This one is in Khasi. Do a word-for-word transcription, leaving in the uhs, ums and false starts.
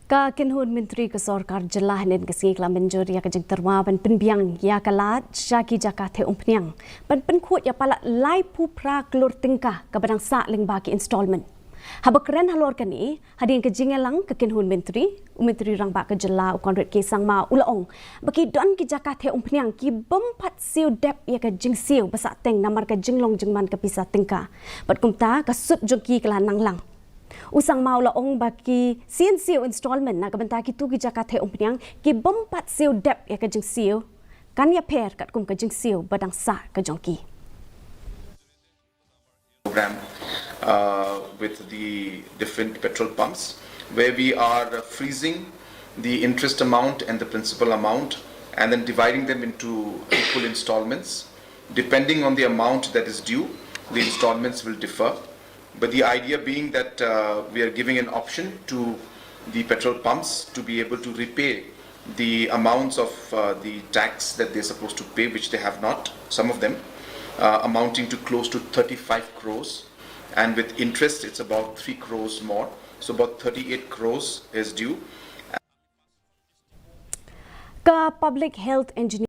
Ka kynhun myntri ka sorkar jylla hynnin ka sngi ka la mynjur ïa ka jingtyrwa ban pynbiang ïa ka lad sha ki jaka theh umphniang ban pynkhuid ïa palat laiphew phra klur tyngka kaba dang sah lyngba ki installment. Haba kren halor kane, hadien ka jingïalang ka kynhun myntri, u Myntri Rangbah ka jylla u Conrad K Sangma u la ong ba ki don ki jaka theh umphniang ki bym pat siew dep ïa ka jingsiew ba sah teng namar ka jinglong jingman ka pisa tyngka. Bad kumta ka sut jong ki ka la nang lang. U Sangma u la ong ba ki sien siew installment na ka bynta kito ki jaka theh umphniang ki bym pat siew dep ïa ka jingsiew kan ïapher katkum ka jingsiew ba dang sah ka jong ki. Program uh, with the different petrol pumps where we are uh, freezing the interest amount and the principal amount and then dividing them into equal installments. Depending on the amount that is due, the installments will differ. But the idea being that uh, we are giving an option to the petrol pumps to be able to repay the amounts of uh, the tax that they're supposed to pay, which they have not, some of them, uh, amounting to close to thirty-five crores. And with interest, it's about three crores more. So about thirty-eight crores is due. Ka Public Health Engineer